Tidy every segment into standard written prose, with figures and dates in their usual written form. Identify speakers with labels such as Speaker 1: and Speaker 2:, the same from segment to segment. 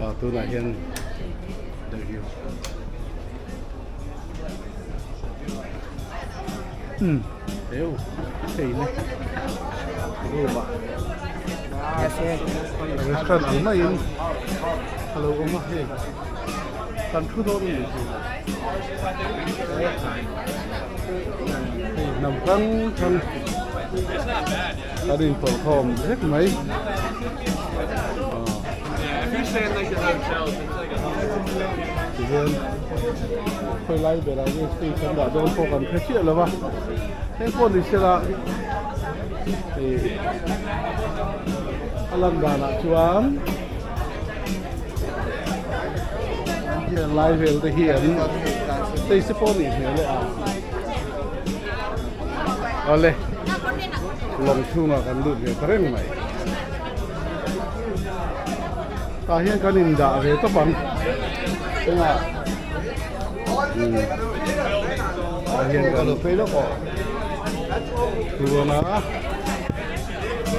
Speaker 1: Ah tunah hian the view. Um eu hei le room ah restaurant ang maiin a lo awm a hei kan thu dawn a ni chu hei hnam hrang hrang kan inpawlkhawm vek mai tihian khawi lai berah nge stage an dah dawn pawh kan hre chiah lo va heng pawh ni sela ih a lan danah chuan hian lai vel te hi an stage te pawh a nih hmel e a awle lawng chhungah kan lut ve ta reng mai. Tah hian kan indah ve tawp ang engah umm tah hian kan thu ang a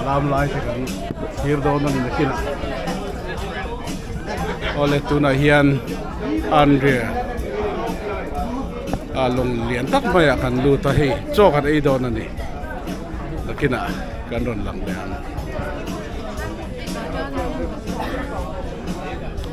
Speaker 1: lam lai te kan thlir dawn a ni nakinah awle tunah hian Andria a lawng lian tak maiah kan lut a hei chaw kan ei dawn a ni nakinah kan rawn lang leh ang.